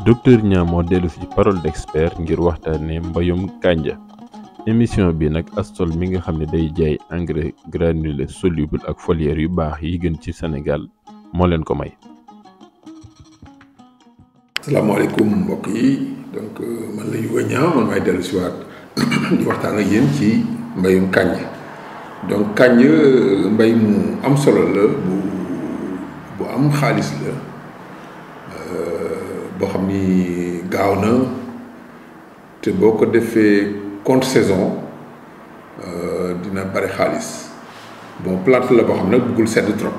docteur Niang moo dellu ci parole d'expert ngir waxtaanee mbayum kànja émission bi nag Astol mi nga xam ne day jaay engrais granulé soluble ak foliaire yu baax yi gën ci Sénégal moo leen ko may. asalaamaaleykum mbokk yi donc man la Youga Niang man maay dellu si waat di waxtaan ak yéen ci mbayum kànja donc kànja mbay mu am solo la bu am xaalis la boo xam ni gaaw na te boo ko defee contre saison dina bari xaalis bon plante la boo xam nag bëggul sedd trop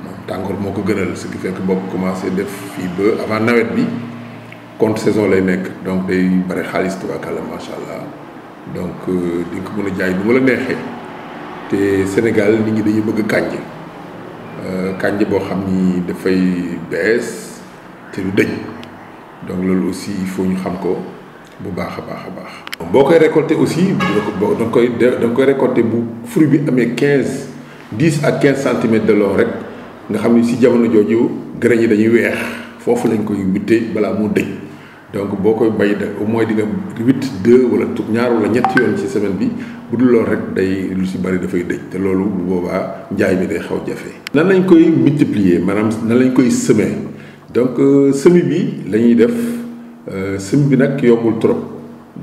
moom tàngoor moo ko gënal ce qui fait que boo ko commencé def fii ba avant nawet bi contre saison lay nekk donc day bari xaalis tubaakalla macha allah donc di nga ko mën a jaay bu mu la neexee te Sénégal nit ñi dañuy bëgg kànja boo xam ni dafay bees te du dëñ donc loolu aussi il faut ñu xam ko bu baax a baax a baax. boo koy récolter aussi da nga koy récolter bu fruit bi amee 10 à 15 centimètres de long rek nga xam ni si jamono jooju graines yi dañuy weex foofu lañ koy wittee balaa moo dëñ donc boo koy bay au moins di nga witt 2 wala ñaar wala ñetti yoon ci semaine bi bu dul loolu rek day lu si bari dafay dëj te loolu bu boobaa njaay mi day xaw jafe. nan lañ koy multiplier maanaam nan lañ koy semer donc semis bi la ñuy def semis bi nag yombul trop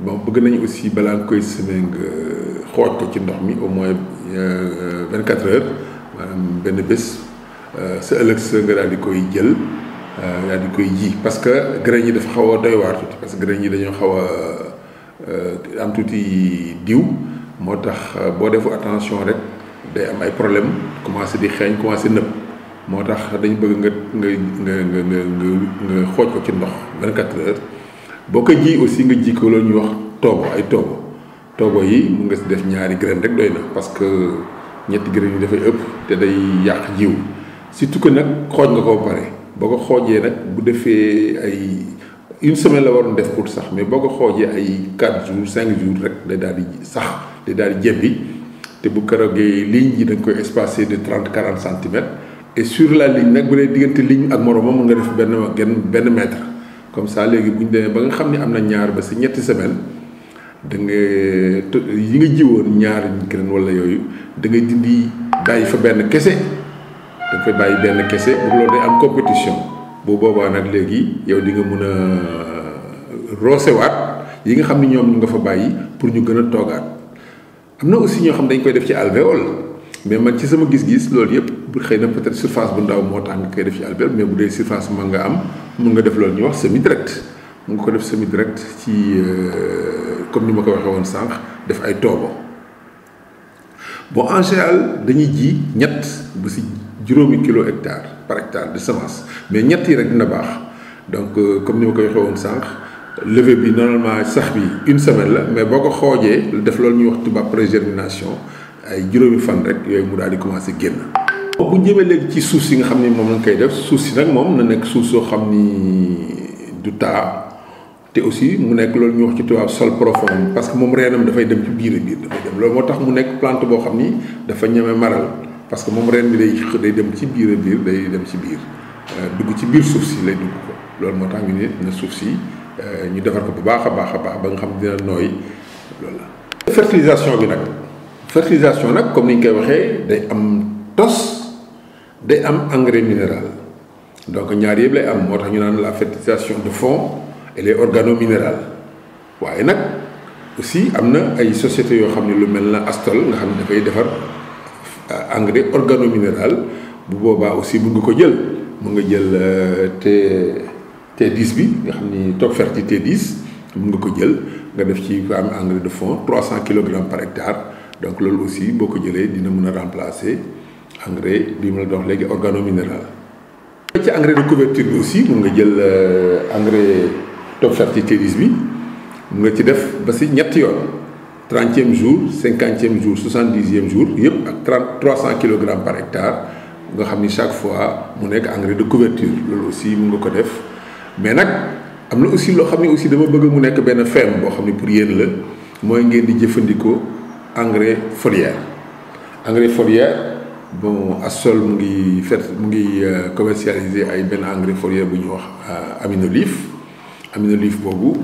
bon bëgg nañu aussi balaa nga koy semer nga xooj ko ci ndox mi au moins 24 heures maanaam benn bés sa ëllëg sa nga daal di koy jël daal di koy ji parce que graines yi dafa xaw a doy waar tuuti parce que graines yi dañoo xaw a am tuuti diw moo tax boo defu attention rek day am ay problème commencé di xeeñ commencé nëb moo tax dañ bëgg nga xooj ko ci ndox 24 heures boo ko ji aussi nga ji ko loolu ñuy wax toobo yi mu nga si def ñaari graine rek doy na parce que ñetti graines yi dafay ëpp te day yàq jiw surtout que nag xooj nga ko pare boo ko xoojee nag bu defee ay une semaine la waroon def pour sax mais boo ko xoojee ay 4 jours 5 jours rek day daal di sax day daal di jebbi te bu keroogee ligne yi da nga koy espacer de 30-40 centimètres et sur la ligne nag bu dee diggante ligne ak moroomam mun nga def benn mètre comme ça léegi bu ñu demee ba nga xam ne am na ñaar ba si ñetti semaine da nga yi nga jiwoon ñaar graine wala yooyu da ngay dindi bàyyi fa benn kese da nga fay bàyyi benn kese bu loolu day am compétition bu boobaa nag léegi yow di nga mun a roosewaat yi nga xam ne ñoom nga fa bàyyi pour ñu gën a toogaat am na aussi ñoo xam dañ koy def ci alvéole mais man ci sama gis-gis loolu yëpp bu xëy na peut-être surface bu ndaw moo tax nga koy def ci alvéole mais bu dee surface ma nga am mun nga def loolu ñuy wax semi direct mun nga ko def semi direct ci comme ni ma ko waxee woon sànq def ay toobo bon en général dañuy ji ñett bu si juróomi kilo par hectare de semence mais ñett yi rek dina baax donc comme ni ma ko waxee woon sànq levée bi normalement sax bi une semaine la mais boo ko xoojee def loolu ñuy wax tubaab pré-germination ay juróomi fan rek yooyu mu daal di commencé génn. bu ñu jëmee léegi ci suuf si nga xam ni moom lañ koy def suuf si nag moom na nekk suuf soo xam ni du taa te aussi mu nekk loolu ñuy wax ci tubaab sol profond parce que moom reenam dafay dem ci biir dafay dem loolu moo tax mu nekk plante boo xam ni dafa ñeme maral parce que moom reen bi day dem ci biir day dem ci biir dugg ci biir suuf si lay dugg ko loolu moo tax ñu ne na suuf si ñu defar ko bu baax a baax ba nga xam dina nooy loolu la. fertilisation nag comme ni ñu koy waxee day am tos day am engrais minéral donc ñaar yëpp lay am moo tax ñu naan la fertilisation de fond et les organominéral waaye nag aussi am na ay sociétés yoo xam ne lu mel na Astol nga xam ne dafay defar engrais organominéral bu boobaa aussi mun nga ko jël mun nga jël T10 bi nga xam ni Top Ferti T10 mun nga ko jël nga def ci am engrais de fond 300 kilogrammes par hectare donc loolu aussi boo ko jëlee dina mën a remplacer engrais bi mu la dox léegi organominéral. ci engrais de couverture bi aussi mun nga jël engrais Top Ferti T10 bi mun nga ci def ba si ñetti yoon 30e jour 50e jour 70e jour yëpp ak 300 kilogrammes par hectare nga xam ni chaque fois mu nekk engrais de couverture loolu aussi mun nga ko def mais nag am na aussi loo xam ne aussi dama bëgg mu nekk benn feem boo xam ne pour yéen la mooy ngeen di jëfandikoo engrais foliaire bon Astol mu ngi commercialiser ay benn engrais foliaire bu ñuy wax Aminolif aminolif boobu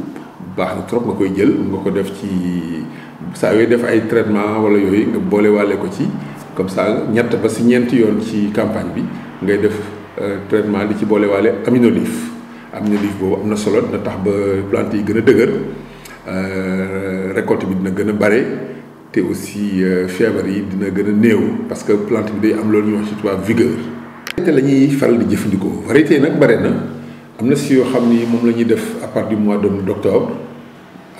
baax na trop nga koy jël nga ko def ci saa yooyu def ay traitement wala yooyu nga boole waale ko ci comme ça ñett ba si ñeenti yoon ci campagne bi ngay def traitement di ci boole waale aminolif boobu am na solo dina tax ba plante yi gën a dëgër récolte bi dina gën a bare te aussi feebar yi dina gën a néew parce que plante bi day am loolu ñuy wax ci tubaab vigueur. variété la ñuy faral di jëfandikoo variété yi nag bare na am na si yoo xam ni moom la ñuy def à partir du mois d'octobre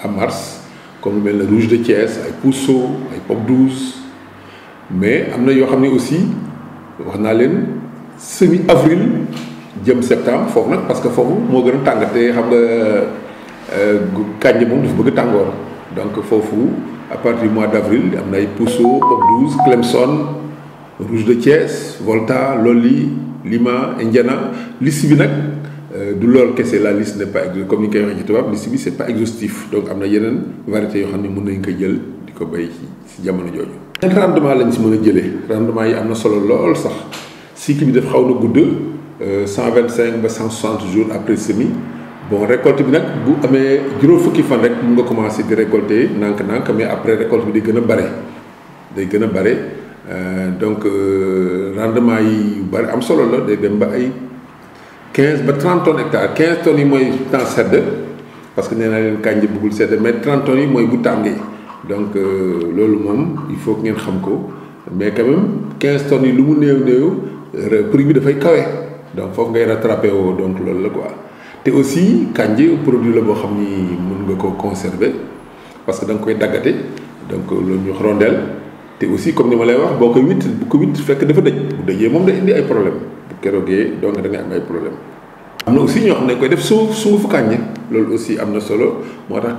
à mars comme lu mel ne rouge de Thiès ay Pouceau ay Pop 12 mais am na yoo xam ne aussi wax naa leen semi avril jëm septembre foofu nag parce que foofu moo gën a tàng te xam nga kànja moom dafa bëgg tàngoor donc foofu à partir du mois d'avril am na ay Pouceau Pop 12 Clemson rouge de Thiès Volta Loli Lima Indiana liste bi nag du loolu kese la liste n'est pas comme ni ñu koy waxee ci tubaab liste bi c'est pas exhaustif donc am na yeneen variétés yoo xam ne mën nañ ko jël di ko béy ci jamono jooju. ñeenti rendement lañ si mën a jëlee rendement yi am na solo lool sax cycle bi daf xaw na gudd 125 ba 160 jours après semis bon récolte bi nag bu amee juróom fukki fan rek mun nga commencer di récolter nànk-nànk mais après récolte bi day gën a bare donc rendement yi yu bari am solo la day dem ba ay 15 ba 30 tonnes hectare 15 tonnes yi mooy temps sedd parce que nee naa leen kànja bëggul sedd mais 30 tonnes yi mooy bu tàngee donc loolu moom il faut que ngeen xam ko mais quand même 15 tonnes yi lu mu néew prix bi dafay kawe donc foofu ngay rattrapé woo donc loolu la quoi te aussi kànja produit la boo xam ni mën nga ko conserver parce que da nga koy daggate donc loolu ñu wax rondelle te aussi comme ni ma lay wax boo ko witt bu ko witt fekk dafa dëj bu dëjee moom day indi ay problème bu keroogee donc da ngay am ay problème am na aussi ñoo xam ne koy def sungufu kànja loolu aussi am na solo moo tax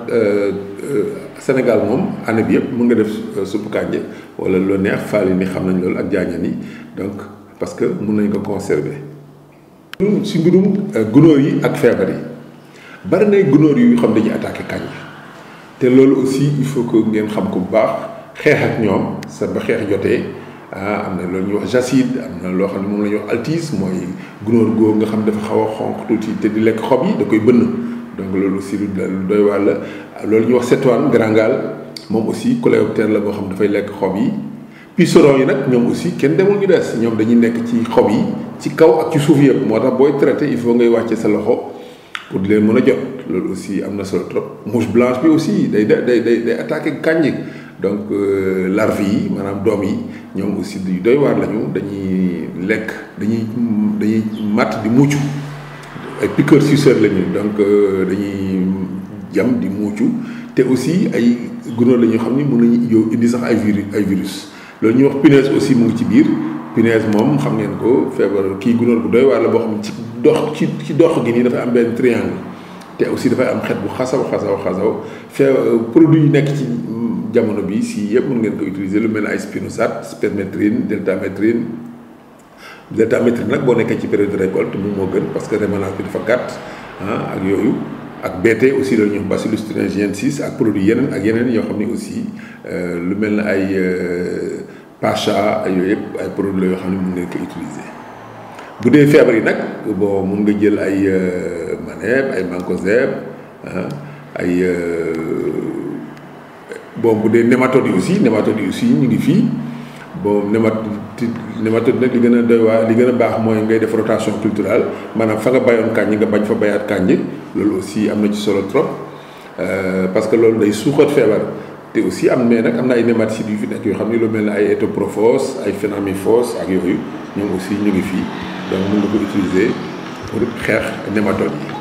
Sénégal moom année bi yëpp mën nga def suppu kànja wala lu neex faal yi ni xam nañ loolu ak jaañan yi donc parce que mën nañ ko conserver. si mbirum gunóor yi ak feebar yi bari nay gunóor yu xam dañuy attaqué kànja te loolu aussi il faut que ngeen xam ko bu baax xeex ak ñoom sa ba xeex jotee am na loolu ñuy wax jacide am na loo xam ne moom la ñuy wax altis mooy gunóor góor nga xam dafa xaw a xonq tuuti te di lekk xob yi da koy bënn donc loolu aussi lu doy waar la loolu ñuy wax cétoine grangal moom aussi coléoptère la boo xam dafay lekk xob yi puceron yi nag ñoom aussi kenn demul ñu des ñoom dañuy nekk ci xob yi ci kaw ak ci suuf yëpp moo tax booy traité il faut ngay wàcce sa loxo pour di leen mën a jot loolu aussi am na solo trop mouche blanche bi aussi day attaqué kànja donc larves yi maanaam doom yi ñoom aussi du doy waar lañu dañuy lekk dañuy matt di muucu ay piqueurs suceurs lañu donc dañuy jam di muucu te aussi ay gunóor la ñoo xam ni mën nañu indi sax ay virus loolu ñuy wax punaise aussi mu ngi ci biir punaise moom xam ngeen ko feebar kii gunóor bu doy waar la boo xam ne ci dox gi nii dafay am benn triangle te aussi dafay am xet bu xasaw produit yi nekk ci jamono bi si yëpp mën ngeen ko utiliser lu mel ne ay spinosad spermétrine deltamétrine nag boo nekkee ci période de récolte moom moo gën parce que rémanence bi dafa gàtt ak yooyu ak BT aussi loolu ñuy wax Bacillus thuringiensis ak produit yeneen yoo xam ne aussi lu mel ne ay pacha yooyu yëpp ay produits la yoo xam ne mën ngeen ko utiliser bu dee feebar yi nag bon mun nga jël ay maneb ay mancozeb ay bon bu dee nématode yi aussi ñu ngi fii bon nématode nag li gën a doy waar li gën a baax mooy ngay def rotation culturelle maanaam fa nga bayoon kànja nga bañ fa bayaat kànja loolu aussi am na ci solo trop parce que loolu day suuxat feebar te aussi am na ay nématicides yu fi nekk yoo xam ne lu mel ne ay étoprophos ay phénamyphos ak yooyu ñoom aussi ñu ngi fii donc mën nga ko utiliser pour xeex nématode yi